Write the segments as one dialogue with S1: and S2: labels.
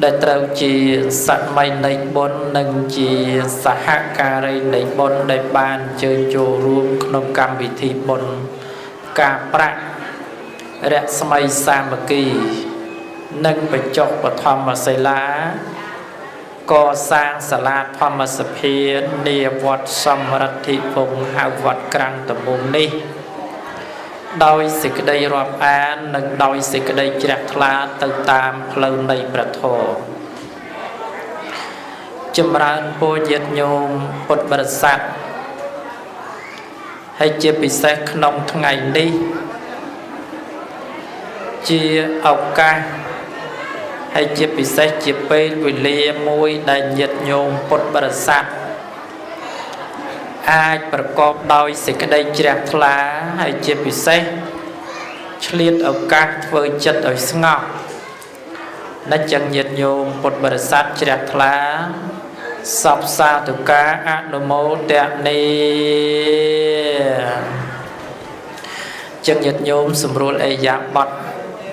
S1: ដែលត្រូវជាសម័យនៃបុណ្យនិងជាសហការីនៃបុណ្យដែលបានអញ្ជើញចូលរួមក្នុងកម្មវិធីបុណ្យការប្រាក់រស្មីសាមគ្គីនិងបញ្ចុះបឋមសិលាកសាងសាលាធម្មសភានាវត្តសំរិទ្ធិវង្សហៅវត្តក្រាំងតមុងនេះដោយសេចក្តីរាប់អាននិងដោយសេចក្តីជ្រះថ្លាទៅតាមផ្លូវនៃព្រះធម៌ចម្រើនពរញាតិញោមពុទ្ធបរិស័ទហើយជាពិសេសក្នុងថ្ងៃនេះជាឱកាសហើយជាពិសេសជាពេលវេលាមួយដែលញាតិញោមពុទ្ធបរិស័ទអាចប្រកបដោយសេចក្តីជ្រះថ្លាហើយជាពិសេសឆ្លៀតឱកាសធ្វើចិត្តឲ្យស្ងប់ណាចឹងញាតិញោមពុទ្ធបរិស័ទជ្រះថ្លាសពសាធុការអនុមោទនីចឹងញាតិញោមសម្រួលអេយ៉ាប័ត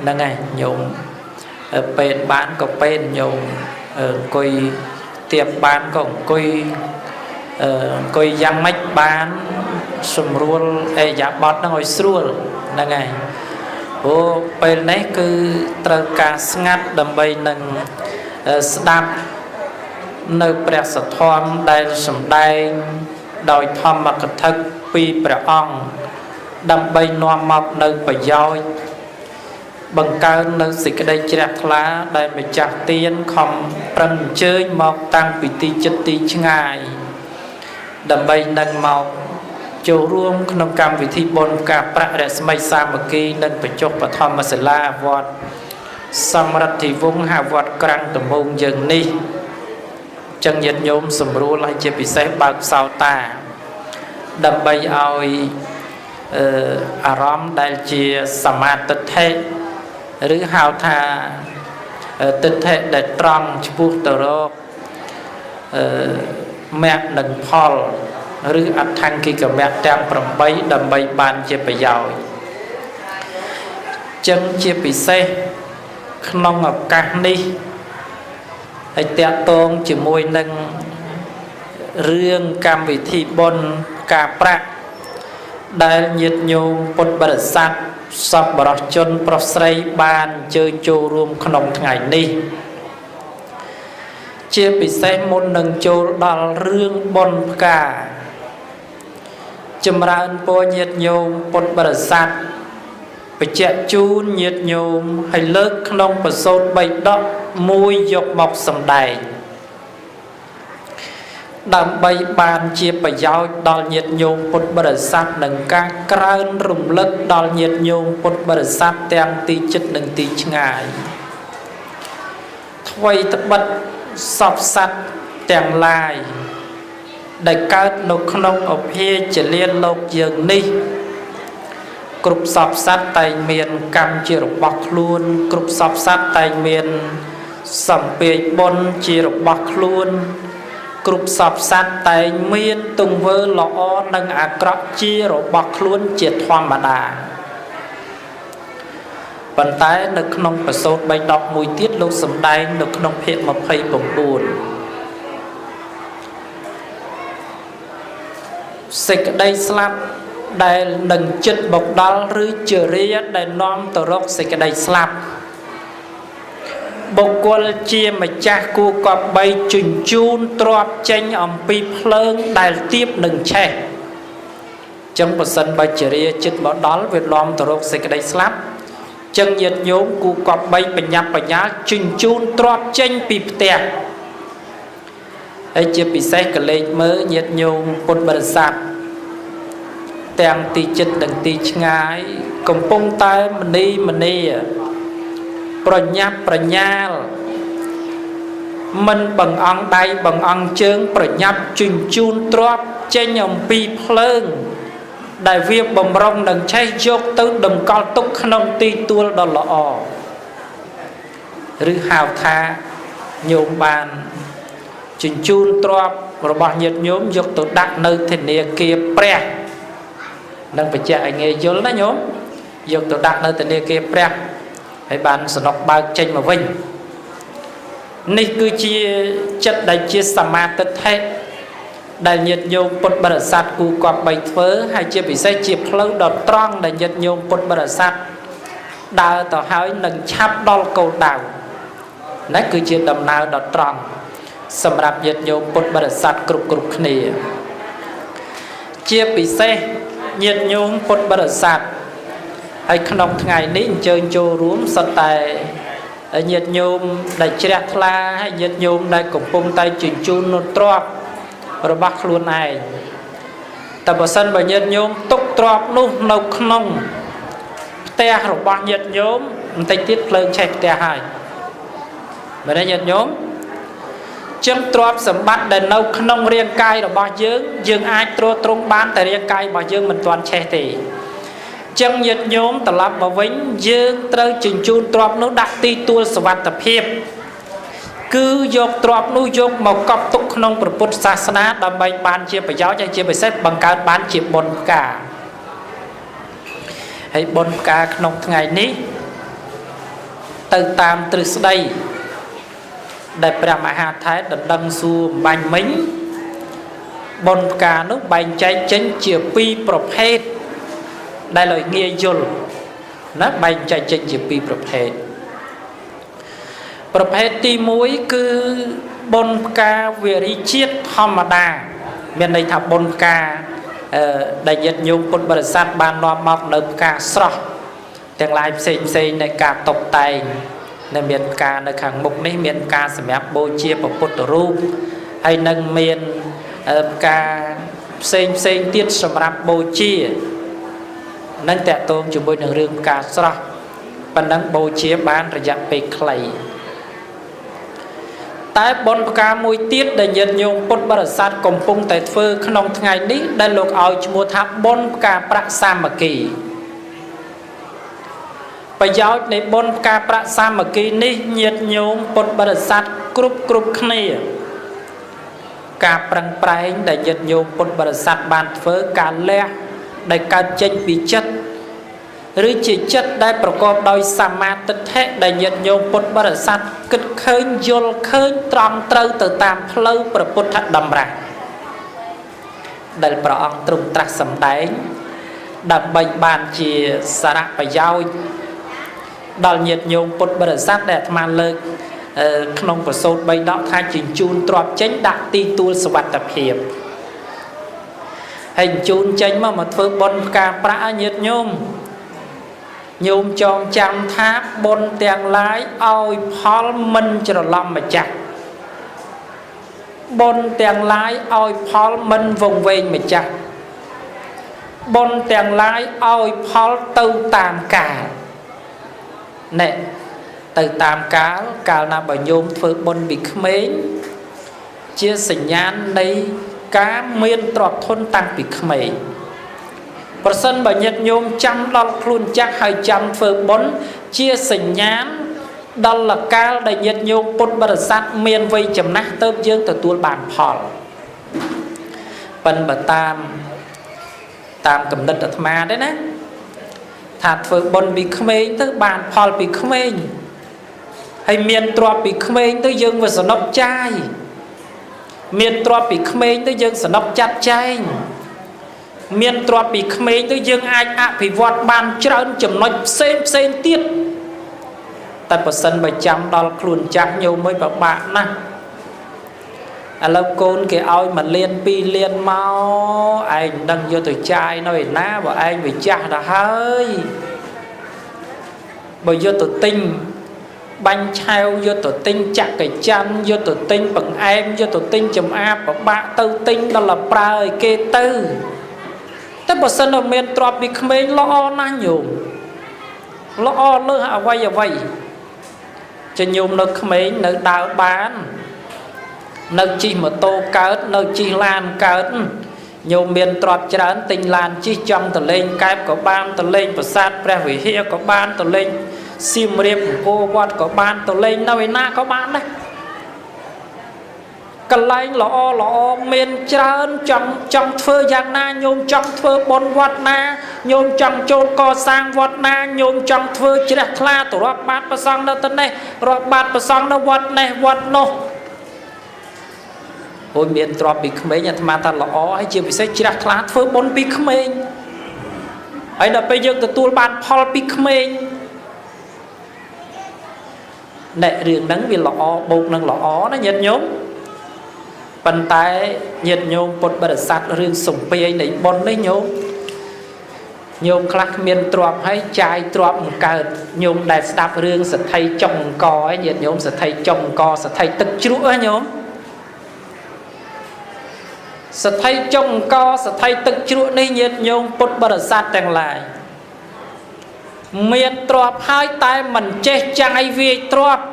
S1: ហ្នឹងឯងញោមពេនបានក៏ពេនញោមអង្គុយទៀបបានក៏អង្គុយអង្គុយយ៉ាងម៉េចបានសម្រួលអេយ៉ាប័តហ្នឹងឲ្យស្រួលហ្នឹងហើយព្រោះពេលនេះគឺត្រូវការស្ងាត់ដើម្បីនឹងស្ដាប់នៅព្រះសទ្ធំដែលសម្ដែងដោយធម្មកថាពីព្រះអង្គដើម្បីនាំមកនៅប្រយោជន៍បង្កើននៅសេចក្តីជ្រះថ្លាដែលម្ចាស់ទានខំប្រឹងអញ្ជើញមកតាំងពីទីជិតទីឆ្ងាយដើម្បីនឹងមកចូលរួមក្នុងកម្មវិធីបុណ្យការប្រាក់រស្មីសាមគ្គីនិងបញ្ចុះបឋមសិលាវត្តសំរិទ្ធិវង្សហៅវត្តក្រាំងតមងយើងនេះចឹងញាតិញោមសម្រួលឲ្យជាពិសេសបើកសោតាដើម្បីឲ្យអារម្មណ៍ដែលជាសមាទិដ្ឋិឬហៅថាទិដ្ឋិដែលត្រង់ឆ្ពោះទៅរកមគ្គនិងផលឬអដ្ឋង្គិកមគ្គទាំង8ដើម្បីបានជាប្រយោជន៍ចឹងជាពិសេសក្នុងឱកាសនេះហើយតាក់ទងជាមួយនឹងរឿងកម្មវិធីបុណ្យការប្រាក់ដែលញាតិញោមពុទ្ធបរិស័ទសប្បុរសជនប្រុសស្រីបានអញ្ជើញចូលរួមក្នុងថ្ងៃនេះជាពិសេសមុននឹងចូលដល់រឿងបុណ្យផ្កាចម្រើនពរញាតិញោមពុទ្ធបរិស័ទបញ្ជាក់ជូនញាតិញោមឲ្យលើកក្នុងប្រសូត3ដកមួយយកមកសម្ដែងដើម្បីបានជាប្រយោជន៍ដល់ញាតិញោមពុទ្ធបរិស័ទនិងការក្រើនរំលឹកដល់ញាតិញោមពុទ្ធបរិស័ទទាំងទីជិតនិងទីឆ្ងាយថ្វីត្បិតសពសត្វទាំងឡាយដែលកើតនៅក្នុងអភាជលាលោកយើងនេះគ្រប់សពសត្វតែងមានកម្មជារបស់ខ្លួនគ្រប់សពសត្វតែងមានសម្ពាយបុណ្យជារបស់ខ្លួនគ្រប់សពសត្វតែងមានទង្វើល្អនិងអាក្រក់ជារបស់ខ្លួនជាធម្មតាប៉ុន្តែនៅក្នុងប្រសូត3ដកមួយទៀតលោកសម្ដែងនៅក្នុងភាគ29សេចក្តីស្លាប់ដែលនឹងចិត្តមកដល់ឬជារាដែលនាំទៅរកសេចក្តីស្លាប់បុគ្គលជាម្ចាស់គួរគប្បីជញ្ជូនទ្រព្យចេញអំពីភ្លើងដែលទៀបនឹងឆេះចឹងប្រសិនបើជារាចិត្តមកដល់វានាំទៅរកសេចក្តីស្លាប់ចឹងញាតិញោមគួរគប្បីបញ្ញាប់បញ្ញាលជញ្ជូនទ្រព្យចេញពីផ្ទះហើយជាពិសេសកលេចមើលញាតិញោមពុទ្ធបរិស័ទទាំងទីជិតនិងទីឆ្ងាយកំពុងតែមនីមនីប្រញាប់ប្រញាលមិនបង្អង់ដៃបង្អង់ជើងប្រញាប់ជញ្ជូនទ្រព្យចេញអំពីភ្លើងដែលវាបំរុងនឹងឆេះយកទៅតម្កល់ទុកក្នុងទីទួលដ៏ល្អឬហៅថាញោមបានជញ្ជូនទ្រព្យរបស់ញាតិញោមយកទៅដាក់នៅធនាគារព្រះនឹងបញ្ជាក់ឲ្យងាយយល់ណាញោមយកទៅដាក់នៅធនាគារព្រះហើយបានសំណុកបើកចេញមកវិញ នេះគឺជាចិត្តដែលជាសមាទិដ្ឋិដែលញាតិញោមពុទ្ធបរិស័ទគូគប្បីធ្វើហើយជាពិសេសជាផ្លូវដ៏ត្រង់ដែលញាតិញោមពុទ្ធបរិស័ទដើរទៅហើយនឹងឆាប់ដល់គោលដៅណាគឺជាដំណើរដ៏ត្រង់សម្រាប់ញាតិញោមពុទ្ធបរិស័ទគ្រប់គ្រប់គ្នាជាពិសេសញាតិញោមពុទ្ធបរិស័ទហើយក្នុងថ្ងៃនេះអញ្ជើញចូលរួមសុទ្ធតែញាតិញោមដែលជ្រះថ្លាហើយញាតិញោមដែលកំពុងតែជញ្ជូននូវទ្រព្យរបស់ខ្លួនឯងតែបើសិនបើញាតិញោមទុកទ្រព្យនោះនៅក្នុងផ្ទះរបស់ញាតិញោមបន្តិចទៀតភ្លើងឆេះផ្ទះហើយមែនទេញាតិញោមចឹងទ្រព្យសម្បត្តិដែលនៅក្នុងរាងកាយរបស់យើងយើងអាចទ្រទ្រង់បានតែរាងកាយរបស់យើងមិនទាន់ឆេះទេចឹងញាតិញោមត្រឡប់មកវិញយើងត្រូវជញ្ជូនទ្រព្យនោះដាក់ទីទួលសុវត្ថិភាពគឺយកទ្រព្យនោះយកមកកប់ទុកក្នុងព្រះពុទ្ធសាសនាដើម្បីបានជាប្រយោជន៍ហើយជាពិសេសបង្កើតបានជាបុណ្យផ្កាហើយបុណ្យផ្កាក្នុងថ្ងៃនេះទៅតាមទ្រឹស្ដីដែលព្រះមហាថេរដណ្ដឹងសួរអំបញ្ញមិញបុណ្យផ្កានោះបែងចែកចេញជាពីរប្រភេទដែលឲ្យងាយយល់ណាបែងចែកចេញជាពីរប្រភេទប្រភេទទី1គឺបុណ្យផ្កាវិរិជាតិធម្មតាមានន័យថាបុណ្យផ្កាដែលញាតិញោមពុទ្ធបរិស័ទបាននាំមកនៅផ្កាស្រស់ទាំងឡាយផ្សេងផ្សេងនៃការតុបតែងដែលមានផ្កានៅខាងមុខនេះមានផ្កាសម្រាប់បូជាព្រះពុទ្ធរូបហើយនឹងមានផ្កាផ្សេងផ្សេងទៀតសម្រាប់បូជានឹងតកតងជាមួយនឹងរឿងផ្កាស្រស់ប៉ុណ្ណឹងបូជាបានរយៈពេលខ្លីតែបុណ្យផ្កាមួយទៀតដែលញាតិញោមពុទ្ធបរិស័ទកំពុងតែធ្វើក្នុងថ្ងៃនេះដែលលោកឲ្យឈ្មោះថាបុណ្យផ្កាប្រាក់សាមគ្គីប្រយោជន៍នៃបុណ្យផ្កាប្រាក់សាមគ្គីនេះញាតិញោមពុទ្ធបរិស័ទគ្រប់គ្រប់គ្នាការប្រឹងប្រែងដែលញាតិញោមពុទ្ធបរិស័ទបានធ្វើការលះដែលកើតចេញពីចិត្តឬជាចិត្តដែលប្រកបដោយសមាទិដ្ឋិដែលញាតិញោមពុទ្ធបរិស័ទគិតឃើញយល់ឃើញត្រង់ត្រូវទៅតាមផ្លូវព្រះពុទ្ធតម្រាស់ដែលព្រះអង្គទ្រង់ត្រាស់សម្ដែងដើម្បីបានជាសារៈប្រយោជន៍ដល់ញាតិញោមពុទ្ធបរិស័ទដែលអាត្មាលើកក្នុងប្រសូត3ដកថាជញ្ជូនទ្រព្យចេញដាក់ទីទួលសុវត្ថិភាពហើយជញ្ជូនចេញមកធ្វើបុណ្យផ្កាប្រាក់ញាតិញោមញោមចងចាំថាបុណ្យទាំងឡាយឲ្យផលមិនច្រឡំម្ចាស់បុណ្យទាំងឡាយឲ្យផលមិនវង្វេងម្ចាស់បុណ្យទាំងឡាយឲ្យផលទៅតាមកាលណែទៅតាមកាលកាលណាបើញោមធ្វើបុណ្យពីក្មេងជាសញ្ញាណនៃការមានទ្រព្យធនតាំងពីក្មេងប្រសិនបើញាតិញោមចាំដល់ខ្លួនចាស់ហើយចាំធ្វើបុណ្យជាសញ្ញាណដល់កាលដែលញាតិញោមពុទ្ធបរិស័ទមានវ័យចំណាស់ទៅយើងទទួលបានផលប៉ិនបើតាមកំណត់អាត្មាទេណាថាធ្វើបុណ្យពីក្មេងទៅបានផលពីក្មេងហើយមានទ្រព្យពីក្មេងទៅយើងវាសនុកចាយមានទ្រព្យពីក្មេងទៅយើងសនុកចាត់ចែងមានទ្រព្យពីក្មេងទៅយើងអាចអភិវឌ្ឍបានច្រើនចំណុចផ្សេងផ្សេងទៀតតែប្រសិនបើចាំដល់ខ្លួនចាស់ញោមមួយពិបាកណាស់ឥឡូវកូនគេឲ្យ1លាន2លានមកឯងមិនដឹងយកទៅចាយនៅឯណាបើឯងវាចាស់ទៅហើយបើយកទៅទិញបាញ់ឆែវយកទៅទិញចក្រច័ន្ទយកទៅទិញបង្អែមយកទៅទិញចំអាបពិបាកទៅទិញដល់ប្រើឲ្យគេទៅតែបើសិនតែមានទ្រព្យពីក្មេងល្អណាស់ញោមល្អលើសអ្វីអ្វីចេញញោមនៅក្មេងនៅដើរបាននៅជិះម៉ូតូកើតនៅជិះឡានកើតញោមមានទ្រព្យច្រើនទិញឡានជិះចង់ទៅលេងកែបក៏បានទៅលេងប្រាសាទព្រះវិហារក៏បានទៅលេងសៀមរាបអង្គរវត្តក៏បានទៅលេងនៅឯណាក៏បានដែរក កន្លែងល្អល្អមានច្រើនចង់ធ្វើយ៉ាងណាញោមចង់ធ្វើបុណ្យវត្តណាញោមចង់ចូលកសាងវត្តណាញោមចង់ធ្វើជ្រះថ្លាទៅរាប់បាតប្រសង់នៅទៅនេះរាប់បាតប្រសង់នៅវត្តនេះវត្តនោះអូយមានទ្រព្យពីក្មេងអាត្មាថាល្អហើយជាពិសេសជ្រះថ្លាធ្វើបុណ្យពីក្មេងហើយដល់ពេលយើងទទួលបានផលពីក្មេងអ្នករឿងហ្នឹងវាល្អបូកនឹងល្អណាញាតិញោមប៉ុន្តែញាតិញោមពុទ្ធបរិស័ទរឿងសំពាយនៃបុណ្យនេះញោមញោមខ្លះគ្មានទ្រព្យហើយចាយទ្រព្យមិនកើតញោមដែលស្ដាប់រឿងសទ្ធិចុងអង្គឯងញាតិញោមសទ្ធិចុងអង្គសទ្ធិទឹកជ្រក់ហ៎ញោមសទ្ធិចុងអង្គសទ្ធិទឹកជ្រក់នេះញាតិញោមពុទ្ធបរិស័ទទាំងឡាយមានទ្រព្យហើយតែមិនចេះចាយវាយទ្រព្យ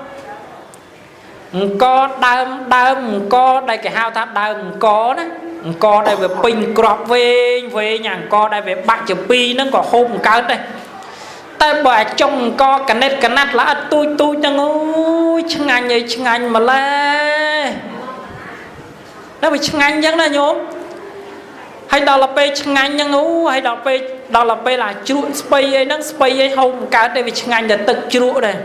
S1: អង្គដើមដើមអង្គដែលគេហៅថាដើមអង្គណាអង្គដែលវាពេញក្របវែងវែងអង្គដែលវាបាក់ជាពីរហ្នឹងក៏ហូបមិនកើតដែរតែបើអាចុងអង្គកណិតកណាត់ល្អិតទូចទូចហ្នឹងអូយឆ្ងាញ់អីឆ្ងាញ់ម្ល៉េះតែវាឆ្ងាញ់អញ្ចឹងណាញោមហើយដល់ពេលឆ្ងាញ់ហ្នឹងអូហើយដល់ពេលអាជ្រក់ស្ពៃអីហ្នឹងស្ពៃអីហូបមិនកើតទេវាឆ្ងាញ់តែទឹកជ្រក់ដែរ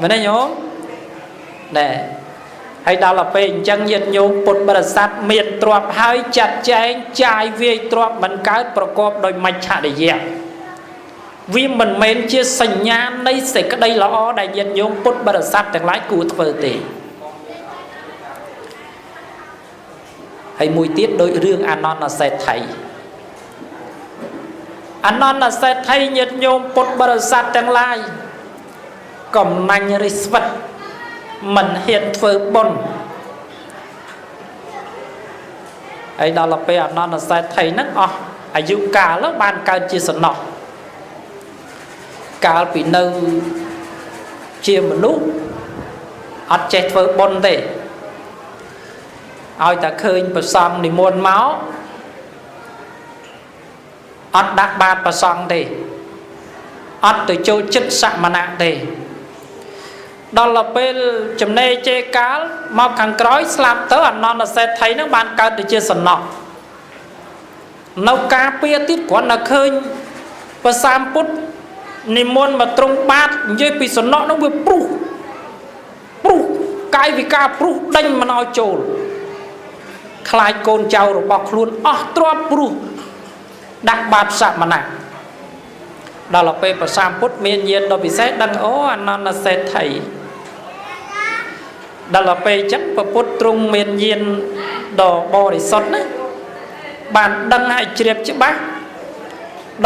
S1: មែនទេញោមណែហើយដល់ពេលអញ្ចឹងញាតិញោមពុទ្ធបរិស័ទមានទ្រព្យហើយចាត់ចែងចាយវាយទ្រព្យមិនកើតប្រកបដោយមច្ឆរិយៈវាមិនមែនជាសញ្ញានៃសេចក្តីល្អដែលញាតិញោមពុទ្ធបរិស័ទទាំងឡាយគួរធ្វើទេហើយមួយទៀតដោយរឿងអានន្ទសេដ្ឋីអានន្ទសេដ្ឋីញាតិញោមពុទ្ធបរិស័ទទាំងឡាយកំណាញ់រិស្វិតមិនហ៊ានធ្វើបុណ្យហើយដល់ពេលអានន្ទសេដ្ឋីហ្នឹងអស់អាយុកាលបានកើតជាសំណក់កាលពីនៅជាមនុស្សអត់ចេះធ្វើបុណ្យទេឲ្យតែឃើញព្រះសង្ឃនិមន្តមកអត់ដាក់បាតព្រះសង្ឃទេអត់ទៅចូលចិត្តសមណៈទេដល់ពេលចំណេជេកាលមកខាងក្រោយស្លាប់ទៅអនន្តសេដ្ឋីហ្នឹងបានកើតទៅជាសំណក់នៅការពារទៀតគ្រាន់តែឃើញព្រះសម្ពុទ្ធនិមន្តមកទ្រង់បាតនិយាយពីសំណក់ហ្នឹងវាព្រុសព្រុសកាយវិការព្រុសដេញមិនឲ្យចូលខ្លាចកូនចៅរបស់ខ្លួនអស់ទ្រព្យព្រុសដាក់បាតសមណៈដល់ពេលព្រះសម្ពុទ្ធមានញាណដ៏ពិសេសដឹងអូអនន្តសេដ្ឋីដល់ពេលអញ្ចឹងព្រះពុទ្ធទ្រង់មានញាណដ៏បរិសុទ្ធណាបានដឹងឲ្យជ្រាបច្បាស់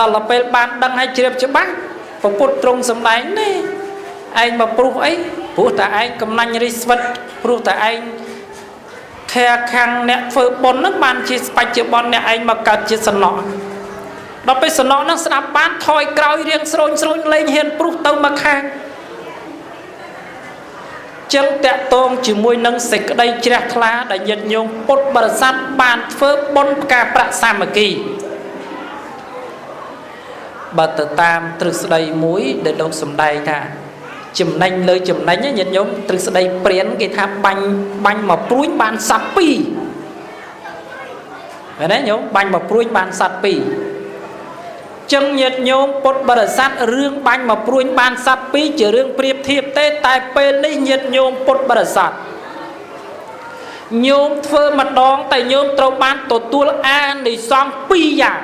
S1: ដល់ពេលបានដឹងឲ្យជ្រាបច្បាស់ព្រះពុទ្ធទ្រង់សម្ដែងនេះឯងមកព្រុសអីព្រោះតែឯងកំណាញ់រិស្វិតព្រោះតែឯងខាខាំងអ្នកធ្វើបុណ្យហ្នឹងបានជាបច្ចុប្បន្នអ្នកឯងមកកើតជាសំណក់ដល់ពេលសំណក់ហ្នឹងស្ដាប់បានថយក្រោយរៀងស្រូញស្រូញលែងហ៊ានព្រុសទៅមកខាងចឹងតាក់ទងជាមួយនឹងសេចក្តីជ្រះថ្លាដែលញាតិញោមពុទ្ធបរិស័ទបានធ្វើបុណ្យផ្កាប្រាក់សាមគ្គីបើទៅតាមទ្រឹស្ដីមួយដែលលោកសំដែងថាចំណេញលើចំណេញញាតិញោមទ្រឹស្ដីព្រានគេថាបាញ់មកព្រួញបានសត្វពីរមែនទេញោមបាញ់មកព្រួញបានសត្វពីរចឹងញាតិញោមពុទ្ធបរិស័ទរឿងបាញ់មកព្រួញបានសត្វពីរជារឿងប្រៀបធៀបទេតែពេលនេះញាតិញោមពុទ្ធបរិស័ទញោមធ្វើម្ដងតែញោមត្រូវបានទទួលអានិសង្សពីរយ៉ាង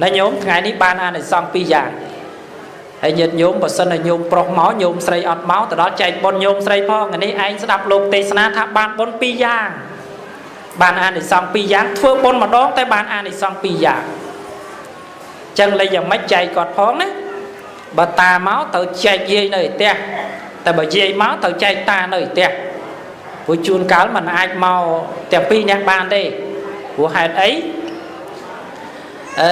S1: ណាញោមថ្ងៃនេះបានអានិសង្សពីរយ៉ាងហើយញាតិញោមបើសិនតែញោមប្រុសមកញោមស្រីអត់មកទៅដល់ចែកបុណ្យញោមស្រីផងនេះឯងស្ដាប់លោកទេសនាថាបានបុណ្យពីរយ៉ាងបានអានិសង្សពីរយ៉ាងធ្វើបុណ្យម្ដងតែបានអានិសង្សពីរយ៉ាងចឹងលេយ៉ាងម៉េចចែកគាត់ផងណាបើតាមកត្រូវចែកយាយនៅឯផ្ទះតែបើយាយមកត្រូវចែកតានៅឯផ្ទះព្រោះជួនកាលมันអាចមកទាំងពីរអ្នកបានទេព្រោះហេតុអីអឺ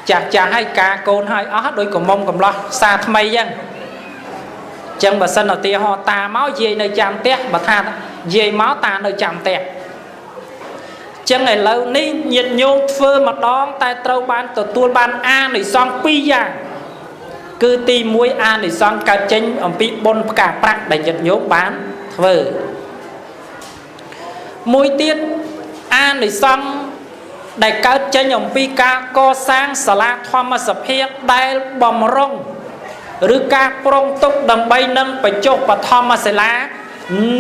S1: ចាស់ចាស់ហើយការកូនហើយអស់ដូចកំមុំកំឡោះសាថ្មីចឹងចឹងបើសិនឧទាហរណ៍តាមកយាយនៅចាំផ្ទះបើថាយាយមកតានៅចាំផ្ទះចឹងឥឡូវនេះញាតិញោមធ្វើម្ដងតែត្រូវបានទទួលបានអានិសង្សពីរយ៉ាងគឺទី1អានិសង្សកើតចេញអំពីបុណ្យផ្កាប្រាក់ដែលញាតិញោមបានធ្វើ មួយទៀតអានិសង្សដែលកើតចេញអំពីការកសាងសាលាធម្មសភាដែលបំរុងឬការប្រុងទុកដើម្បីនឹងបញ្ចុះបឋមសិលា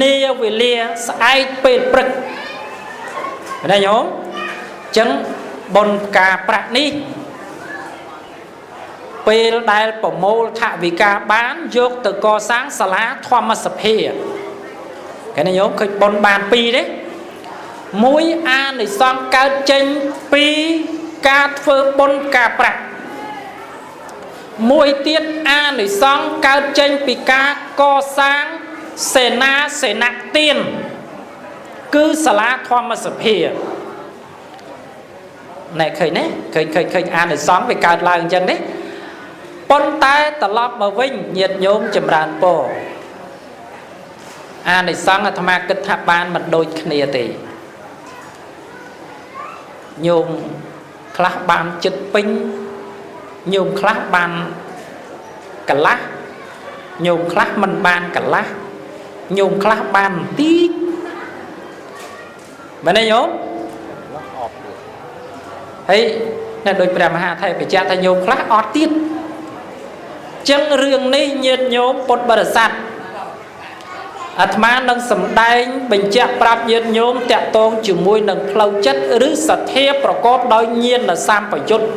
S1: នាវេលាស្អែកពេលព្រឹកណាញោមអញ្ចឹងបុណ្យផ្កាប្រាក់នេះពេលដែលប្រមូលថវិកាបានយកទៅកសាងសាលាធម្មសភាគេណាញោមឃើញបុណ្យបានពីរទេមួយអានិសង្សកើតចេញពីការធ្វើបុណ្យផ្កាប្រាក់មួយទៀតអានិសង្សកើតចេញពីការកសាងសេនាសេនទានគឺសាលាធម្មសភាណែឃើញទេឃើញឃើញឃើញអានិសង្សវាកើតឡើងអញ្ចឹងទេប៉ុន្តែត្រឡប់មកវិញញាតិញោមចម្រើនពរអានិសង្សអាត្មាគិតថាបានមិនដូចគ្នាទេញោមខ្លះបានចិត្តពេញញោមខ្លះបានកន្លះញោមខ្លះមិនបានកន្លះញោមខ្លះបានបន្តិចមែនទេញោមហើយណែដូចព្រះមហាថេរបញ្ជាក់ថាញោមខ្លះអត់ទៀតចឹងរឿងនេះញាតិញោមពុទ្ធបរិស័ទអាត្មានឹងសម្ដែងបញ្ជាក់ប្រាប់ញាតិញោមតាក់ទងជាមួយនឹងផ្លូវចិត្តឬសទ្ធាប្រកបដោយញាណសម្បយុទ្ធ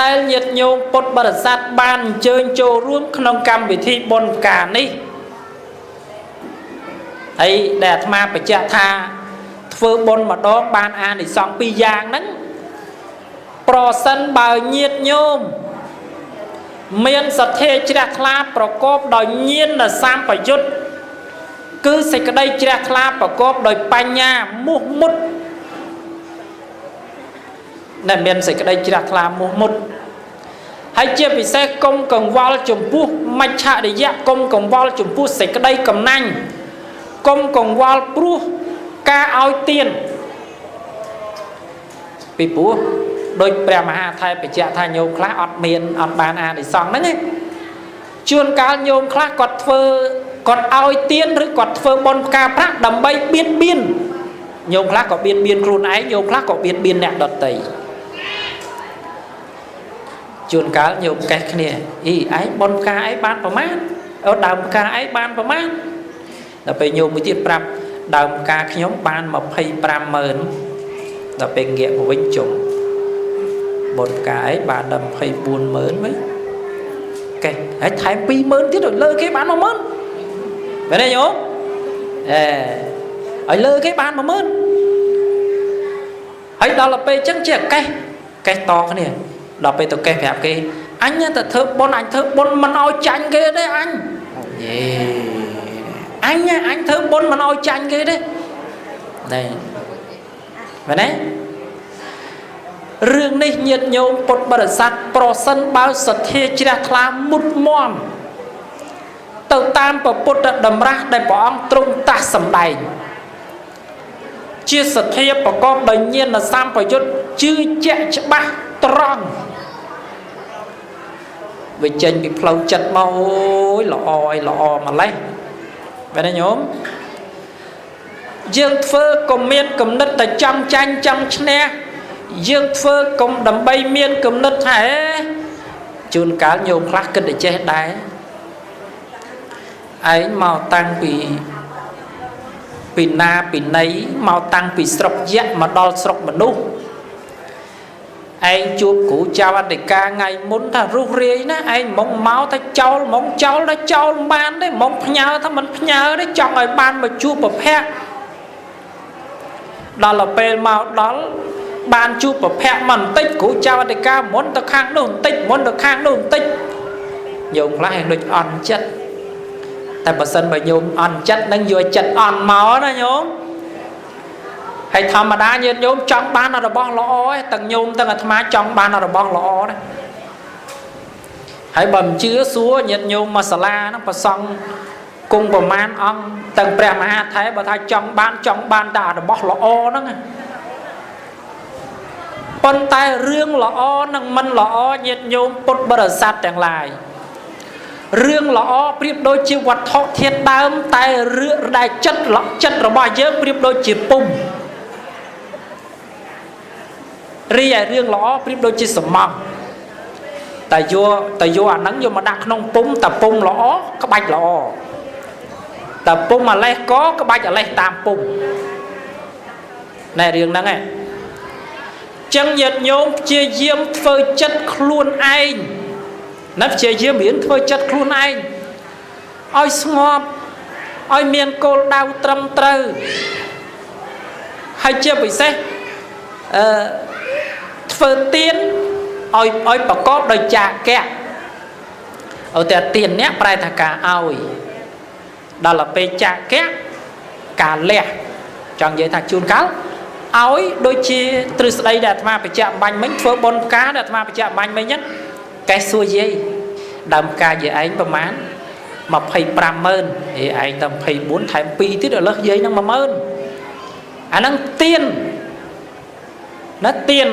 S1: ដែលញាតិញោមពុទ្ធបរិស័ទបានអញ្ជើញចូលរួមក្នុងកម្មវិធីបុណ្យផ្កានេះហើយដែលអាត្មាបញ្ជាក់ថាធ្វើបុណ្យម្ដងបានអានិសង្សពីរយ៉ាងហ្នឹងប្រសិនបើញាតិញោមមានសទ្ធាជ្រះថ្លាប្រកបដោយញាណសម្បយុទ្ធគឺសេចក្តីជ្រះថ្លាប្រកបដោយបញ្ញាមោះមុតដែលមានសេចក្តីជ្រះថ្លាមោះមុតហើយជាពិសេសកុំកង្វល់ចំពោះមច្ឆរិយៈកុំកង្វល់ចំពោះសេចក្តីកំណាញ់កុំកង្វល់ព្រោះការឲ្យទានពីព្រោះដោយព្រះមហាថេរបញ្ជាក់ថាញោមខ្លះអត់មានអត់បានអានិសង្សហ្នឹងទេជួនកាលញោមខ្លះគាត់ធ្វើគាត់ឲ្យទានឬគាត់ធ្វើបុណ្យផ្កាប្រាក់ដើម្បីបៀតបៀនញោមខ្លះក៏បៀតបៀនខ្លួនឯងញោមខ្លះក៏បៀតបៀនអ្នកដទៃជួនកាលញោមកេះគ្នាអីឯងបុណ្យផ្កាឯងបានប្រមាណអូដើមផ្កាឯងបានប្រមាណដល់ពេលញោមមួយទៀតប្រាប់ដើមផ្កាខ្ញុំបាន250,000ដល់ពេលងាកមកវិញជុំបុណ្យផ្កាឯងបានដល់240,000វិញកេះហើយថែម20,000ទៀតឲ្យលើគេបាន10,000មែនទេញោមអេឲ្យលើគេបាន10,000ហើយដល់ពេលអញ្ចឹងជាកេះកេះតគ្នាដល់ពេលទៅកេះប្រាប់គេអញទៅធ្វើបុណ្យអញធ្វើបុណ្យមិនឲ្យចាញ់គេទេអញយេអញធ្វើបុណ្យមិនឲ្យចាញ់គេទេណែមែនទេរឿងនេះញាតិញោមពុទ្ធបរិស័ទប្រសិនបើសទ្ធាជ្រះថ្លាមុតមមទៅតាមពុទ្ធតម្រាស់ដែលព្រះអង្គទ្រង់ត្រាស់សម្ដែងជាសទ្ធាប្រកបដោយញាណសម្បយុទ្ធជឿជាក់ច្បាស់ត្រង់វាចេញពីផ្លូវចិត្តមកអូយល្អអីល្អម្លេះមែនទេញោមយើងធ្វើកុំមានគំនិតតែចង់ចាញ់ចង់ឈ្នះយើងធ្វើកុំដើម្បីមានគំនិតថាជួនកាលញោមខ្លះគិតតែចេះដែរឯងមកតាំងពីណាពីណីមកតាំងពីស្រុកយៈមកដល់ស្រុកមនុស្សឯងជួបគ្រូចៅអធិការថ្ងៃមុនថារុះរាយណាឯងហ្មងមកថាចោលហ្មងចោលដល់ចោលមិនបានទេហ្មងផ្ញើថាមិនផ្ញើទេចង់ឲ្យបានមកជួបប្រភពដល់ពេលមកដល់បានជួបប្រភពមកបន្តិចគ្រូចៅអធិការមុនទៅខាងនោះបន្តិចមុនទៅខាងនោះបន្តិចញោមខ្លះឯងដូចអន់ចិត្តតែបើសិនបើញោមអន់ចិត្តនឹងយកចិត្តអន់មកណាញោមហើយធម្មតាញាតិញោមចង់បានរបស់ល្អឯងទាំងញោមទាំងអាត្មាចង់បានរបស់ល្អណាហើយបើមិនជឿសួរញាតិញោមមកសាលាហ្នឹងប្រសង់គង់ប្រមាណអង្គទាំងព្រះមហាថេរបើថាចង់បានតែរបស់ល្អហ្នឹងប៉ុន្តែរឿងល្អនិងមិនល្អញាតិញោមពុទ្ធបរិស័ទទាំងឡាយ រឿងល្អប្រៀបដូចជាវត្ថុធាតុដើមតែរឿងដែលចិត្តចិត្តរបស់យើងប្រៀបដូចជាពុំរីឯរឿងល្អប្រៀបដូចជាសំងតែយកអាហ្នឹងយកមកដាក់ក្នុងពុំតែពុំល្អក្បាច់ល្អតែពុំអាលេះកក្បាច់អាលេះតាមពុំណែរឿងហ្នឹងឯងចឹងញាតិញោមព្យាយាមធ្វើចិត្តខ្លួនឯងណាព្យាយាមរៀនធ្វើចិត្តខ្លួនឯងឲ្យស្ងប់ឲ្យមានគោលដៅត្រឹមត្រូវហើយជាពិសេសធ្វើទានឲ្យប្រកបដោយចាកៈឧទាទានអ្នកប្រែថាការឲ្យដល់ពេលចាកៈការលះចង់និយាយថាជួនកាលឲ្យដូចជាទ្រឹស្ដីដែលអាត្មាបញ្ជាក់បាញ់មិញធ្វើបុណ្យផ្កាដែលអាត្មាបញ្ជាក់បាញ់មិញហ្នឹងកេះសួរយាយដើមផ្កាយាយឯងប្រមាណ250,000ហេឯងតែ24ថែម2ទៀតដល់លើសយាយហ្នឹង10000អាហ្នឹងទៀនណាទៀន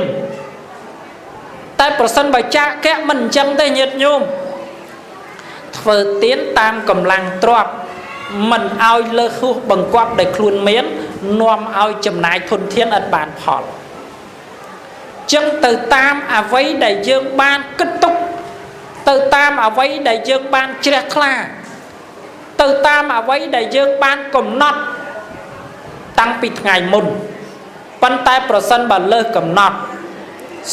S1: តែប្រសិនបើចាកៈមិនអញ្ចឹងទេញាតិញោមធ្វើទៀនតាមកម្លាំងទ្រព្យមិនឲ្យលើសហួសបង្គាប់ដែលខ្លួនមាននាំឲ្យចំណាយធនធានឥតបានផលចឹងទៅតាមអ្វីដែលយើងបានគិតទុកទៅតាមអ្វីដែលយើងបានជ្រះថ្លាទៅតាមអ្វីដែលយើងបានកំណត់តាំងពីថ្ងៃមុនប៉ុន្តែប្រសិនបើលើសកំណត់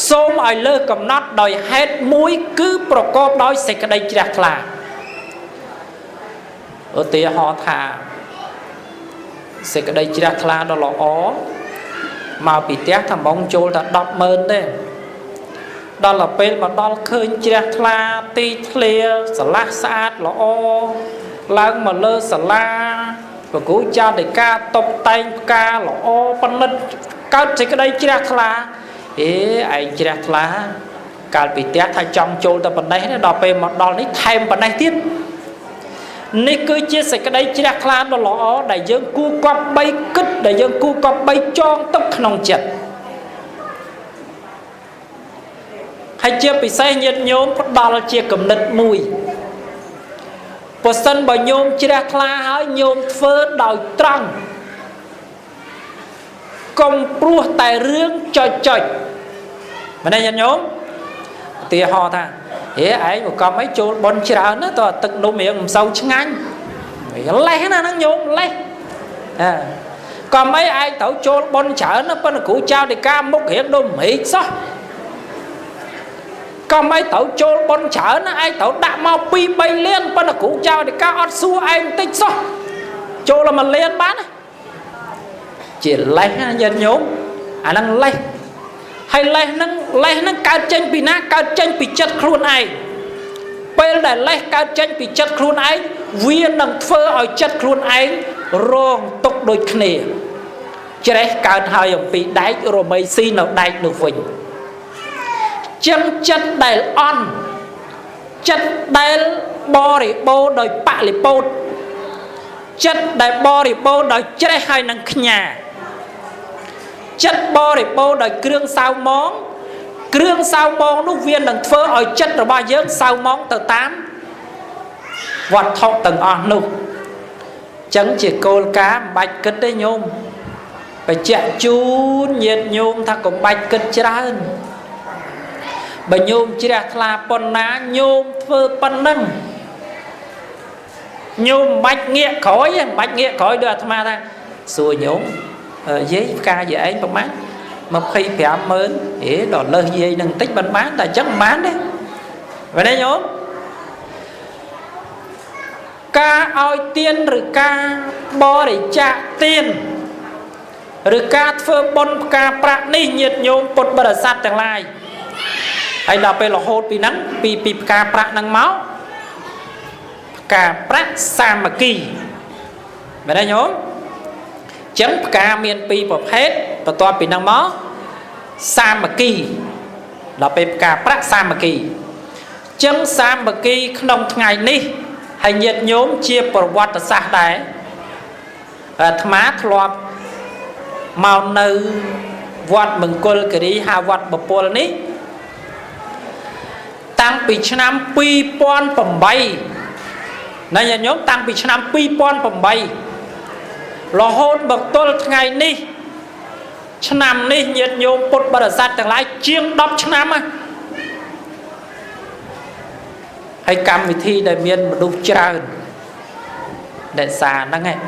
S1: សូមឲ្យលើសកំណត់ដោយហេតុមួយគឺប្រកបដោយសេចក្តីជ្រះថ្លាឧទាហរណ៍ថាសេចក្តីជ្រះថ្លាដ៏ល្អមកពីផ្ទះថាម៉ងចូលតែ100000ទេដល់ទៅពេលមកដល់ឃើញជ្រះថ្លាទីធ្លាស្រឡះស្អាតល្អឡើងមកលើសាលាប្រគូចារិកាតុបតែងផ្កាល្អប៉និតកើតសេចក្តីជ្រះថ្លាអេឯងជ្រះថ្លាកាលពីផ្ទះថាចង់ចូលតែប៉ុណ្ណេះដល់ពេលមកដល់នេះថែមប៉ុណ្ណេះទៀតនេះគឺជាសេចក្តីជ្រះថ្លាដ៏ល្អដែលយើងគួរគប្បីគិតដែលយើងគួរគប្បីចងទុកក្នុងចិត្តហើយជាពិសេសញាតិញោមផ្ដល់ជាគំនិតមួយប្រសិនបើញោមជ្រះថ្លាហើយញោមធ្វើដោយត្រង់កុំព្រោះតែរឿងចុចចុចម្នេះញាតិញោមឧទាហរណ៍ថាហេឯងមកកំអីចូលប៉ុនច្រើនណាតើទឹកនំរៀងមិនសូវឆ្ងាញ់លេះណាហ្នឹងញោមលេះអើកំអីឯងត្រូវចូលប៉ុនច្រើនណាប៉ុន្តែគ្រូចៅដីកាមុខរៀងដូចមរីកសោះកំអីត្រូវចូលប៉ុនច្រើនណាឯងត្រូវដាក់មក2 3លានប៉ុន្តែគ្រូចៅដីកាអត់សួរឯងតិចសោះចូលមកលានបានណាជាលេះណាញាតិញោមអាហ្នឹងលេះហើយលេះហ្នឹងកើតចេញពីណាកើតចេញពីចិត្តខ្លួនឯងពេលដែលលេះកើតចេញពីចិត្តខ្លួនឯងវានឹងធ្វើឲ្យចិត្តខ្លួនឯងរងទុកដូចគ្នាច្រេះកើតហើយអំពីដែករមីស៊ីនៅដែកនោះវិញចឹងចិត្តដែលអន់ចិត្តដែលបរិបូរដោយបលិពោតចិត្តដែលបរិបូរដោយច្រេះហើយនឹងខ្ញាចិត្តបរិបូរដោយគ្រឿងសៅមងគ្រឿងសៅមងនោះវានឹងធ្វើឲ្យចិត្តរបស់យើងសៅមងទៅតាមវត្ថុទាំងអស់នោះចឹងជាគោលការណ៍មិនបាច់គិតទេញោមបញ្ជាក់ជូនញាតិញោមថាកុំបាច់គិតច្រើនបើញោមជ្រះថ្លាប៉ុណ្ណាញោមធ្វើប៉ុណ្ណឹងញោមមិនបាច់ងាកក្រោយមិនបាច់ងាកក្រោយដូចអាត្មាថាសួរញោមយាយផ្កាយាយឯងប្រហែល250,000អេដល់លើសយាយនឹងតិចមិនបានតែអញ្ចឹងមិនបានទេមែនទេញោមការឲ្យទានឬការបរិច្ចាគទានឬការធ្វើបុណ្យផ្កាប្រាក់នេះញាតិញោមពុទ្ធបរិស័ទទាំងឡាយហើយដល់ពេលរហូតពីហ្នឹងពីផ្កាប្រាក់ហ្នឹងមកផ្កាប្រាក់សាមគ្គីមែនទេញោមចឹងផ្កាមានពីរប្រភេទបន្ទាប់ពីហ្នឹងមកសាមគ្គីដល់ពេលផ្កាប្រាក់សាមគ្គីចឹងសាមគ្គីក្នុងថ្ងៃនេះហើយញាតិញោមជាប្រវត្តិសាស្ត្រដែរអាត្មាធ្លាប់មកនៅវត្តមង្គលគិរីហៅវត្តបពលនេះតាំងពីឆ្នាំ2008 ណាញាតិញោមតាំងពីឆ្នាំ2008រហូតមកទល់ថ្ងៃនេះឆ្នាំនេះញាតិញោមពុទ្ធបរិស័ទទាំងឡាយជាង10ឆ្នាំណាហើយកម្មវិធីដែលមានមនុស្សច្រើនដែលសារហ្នឹងឯង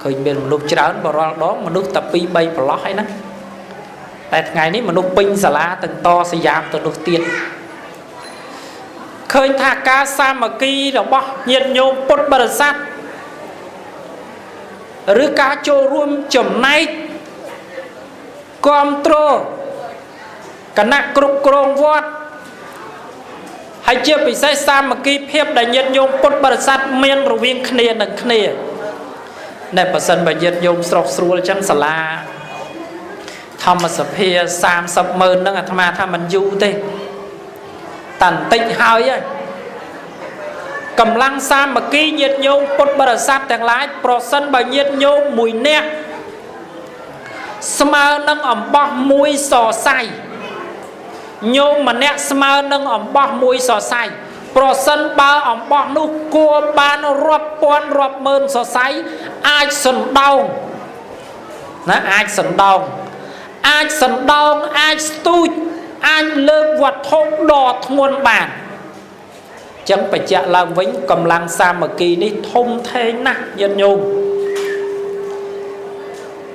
S1: ឃើញមានមនុស្សច្រើនបរាល់ដងមនុស្សតែ2 3ប្រឡោះហើយណាតែថ្ងៃនេះមនុស្សពេញសាលាទាំងតសយាមទៅនោះទៀតឃើញថាការសាមគ្គីរបស់ញាតិញោមពុទ្ធបរិស័ទឬការចូលរួមចំណែកគ្រប់គ្រងគណៈគ្រប់គ្រងវត្តហើយជាពិសេសសាមគ្គីភាពដែលញាតិញោមពុទ្ធបរិស័ទមានរវាងគ្នានឹងគ្នាដែលប្រសិនបើញាតិញោមស្រុះស្រួលចឹងសាលាធម្មសភា30ម៉ឺនហ្នឹងអាត្មាថាមិនយូរទេតាន់តិចហើយកម្លាំងសាមគ្គីញាតិញោមពុទ្ធបរិស័ទទាំងឡាយប្រសិនបើញាតិញោមមួយនាក់ស្មើនឹងអំបោះមួយសរសៃញោមម្នាក់ស្មើនឹងអំបោះមួយសរសៃប្រសិនបើអំបោះនោះគួរបានរាប់ពាន់រាប់ម៉ឺនសរសៃអាចសណ្ដោងណាអាចសណ្ដោងអាចសណ្ដោងអាចស្ទូចអាចលើកវត្ថុដ៏ធ្ងន់បានចឹងបញ្ជាក់ឡើងវិញកម្លាំងសាមគ្គីនេះធំធេងណាស់ញាតិញោម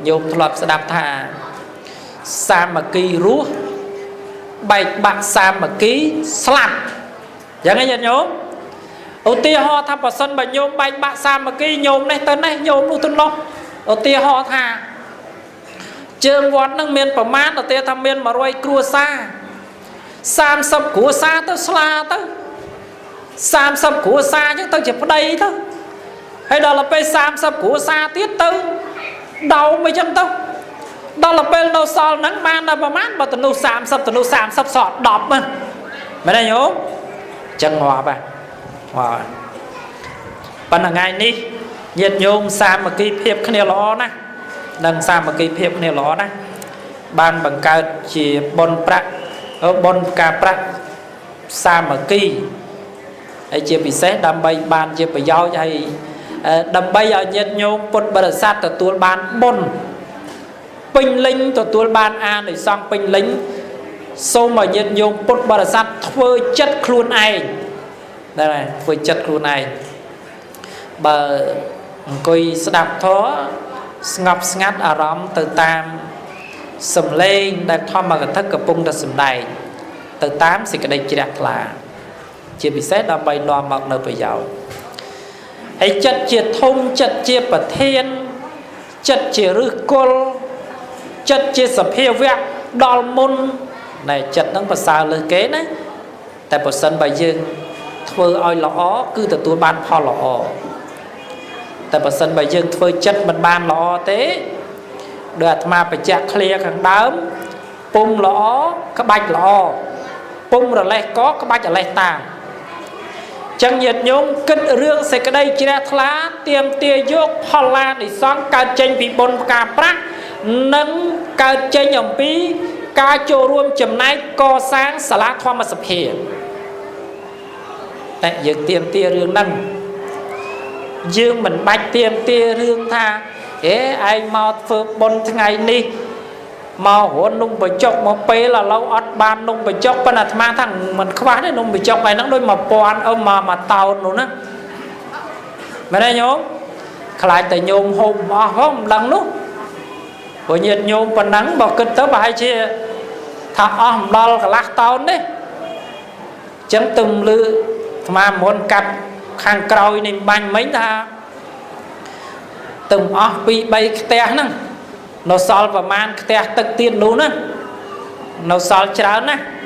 S1: ញោមធ្លាប់ស្ដាប់ថាសាមគ្គីរស់បែកបាក់សាមគ្គីស្លាប់យ៉ាងនេះញាតិញោមឧទាហរណ៍ថាប្រសិនបើញោមបែកបាក់សាមគ្គីញោមនេះទៅនេះញោមនោះទៅនោះឧទាហរណ៍ថាជើងវត្តនឹងមានប្រមាណឧទាហរណ៍ថាមាន100គ្រួសារ30គ្រួសារទៅស្លាទៅ30គ្រួសារអញ្ចឹងទៅជាប្តីទៅហើយដល់ទៅពេល30គ្រួសារទៀតទៅដោមអីចឹងទៅដល់ទៅពេលនៅសល់ហ្នឹងបានដល់ប្រមាណបើទៅនោះ30ទៅនោះ30សល់10ហ្នឹងមែនទេញោមចឹងងាប់ហ៎បាទប៉ុន្តែថ្ងៃនេះញាតិញោមសាមគ្គីភាពគ្នាល្អណាស់និងសាមគ្គីភាពគ្នាល្អណាស់បានបង្កើតជាបុណ្យប្រាក់បុណ្យការប្រាក់សាមគ្គីហើយជាពិសេសដើម្បីបានជាប្រយោជន៍ហើយដើម្បីឲ្យញាតិញោមពុទ្ធបរិស័ទទទួលបានបុណ្យពេញលេញទទួលបានអានិសង្សពេញលេញសូមឲ្យញាតិញោមពុទ្ធបរិស័ទធ្វើចិត្តខ្លួនឯងដែរធ្វើចិត្តខ្លួនឯងបើអង្គុយស្ដាប់ធម៌ស្ងប់ស្ងាត់អារម្មណ៍ទៅតាមសំឡេងដែលធម្មកថាកំពុងតែសម្ដែងទៅតាមសេចក្តីជ្រះថ្លាជាពិសេសដើម្បីនាំមកនៅប្រយោជន៍ហើយចិត្តជាធំចិត្តជាប្រធានចិត្តជាឫសគល់ចិត្តជាសភាវៈដល់មុនណែចិត្តហ្នឹងប្រសើរលើសគេណាតែប្រសិនបើយើងធ្វើឲ្យល្អគឺទទួលបានផលល្អតែប្រសិនបើយើងធ្វើចិត្តមិនបានល្អទេដោយអាត្មាបញ្ជាក់ឃ្លាខាងដើមពុំល្អក្បាច់ល្អពុំរលេះកក្បាច់រលេះតាមចឹងញាតិញោមគិតរឿងសេចក្តីជ្រះថ្លាទៀមទាយកផលឡានិសង្សកើតចេញពីបុណ្យផ្កាប្រាក់និងកើតចេញអំពីការចូលរួមចំណែកកសាងសាលាធម្មសភាតែយើងទៀមទារឿងហ្នឹងយើងមិនបាច់ទៀមទារឿងថាអេឯងមកធ្វើបុណ្យថ្ងៃនេះមករត់នំបញ្ចុកមកពេលឥឡូវអត់បាននំបញ្ចុកប៉ុន្តែអាត្មាថាមិនខ្វះទេនំបញ្ចុកឯហ្នឹងដូច1000អឺមួយតោននោះណាមែនទេញោមខ្លាចតែញោមហូបអស់ផងមិនដឹងនោះព្រោះញាតិញោមប៉ុណ្ណឹងបើគិតទៅប្រហែលជាថាអស់មិនដល់កន្លះតោនទេអញ្ចឹងទឹមលឺអាត្មាមុនកាត់ខាងក្រោយនេះបាញ់មិញថាទឹមអស់2 3ខ្ទះហ្នឹងនៅសល់ប្រមាណខ្ទះទឹកទៀតនោះណានៅសល់ច្រើនណាស់